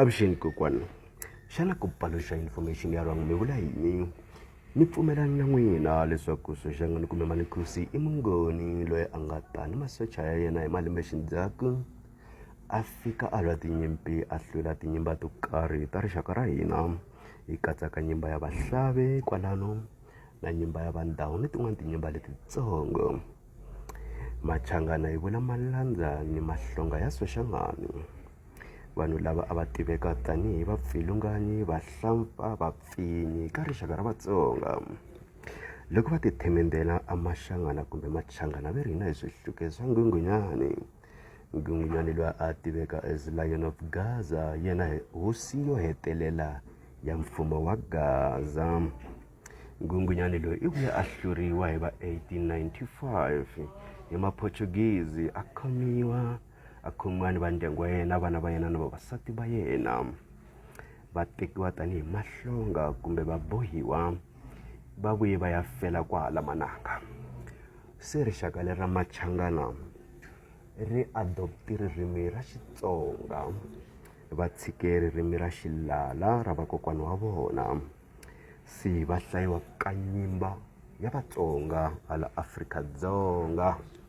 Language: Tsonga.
Avuxeni kokwani xana ku paluxa information ya wrong mi vula yini ni pfumelana na n'wina leswaku Soshanghana kumbe Manikhosi i mungoni loyi a nga ta ni masocha ya yena hi malembe xindzhaku a fika a lwa tinyimpi a hlula tinyimba to karhi ta rixaka ra hina yi katsaka nyimba ya Vahlave kwalano na nyimba ya Vandhawu ni tin'wani tinyimba letitsongo. Machangana yi vula malandza ni mahlonga ya Soshanghana. Vanhu lava a va tiveka tanihi vapfilunganyi, vahlampfa, vapfinyi ka rixaka ra Vatsonga. Loko va ti themendhela a Mashangana kumbe Machangana ve ri hina hi swihluke swa Nghunghunyani. Nghunghunyani loyi a tiveka as Lion of Gaza yena hosi yo hetelela ya mfumo wa Gaza. Nghunghunyani loyi i vuye a hluriwa hi va 1895 hi Maportuguese a khomiwa a khomiwa ni va ndyangu wa yena vana va yena na vavasati va yena va tekiwa tanihi mahlonga kumbe va bohiwa va vuye va ya fela kwahala mananga se rixaka leri ra machangana ri adopte ririmi ra Xitsonga va tshike ririmi ra Xilala ra vakokwana wa vona se va hlayiwa ka nyimba ya Vatsonga hala Afrika-Dzonga.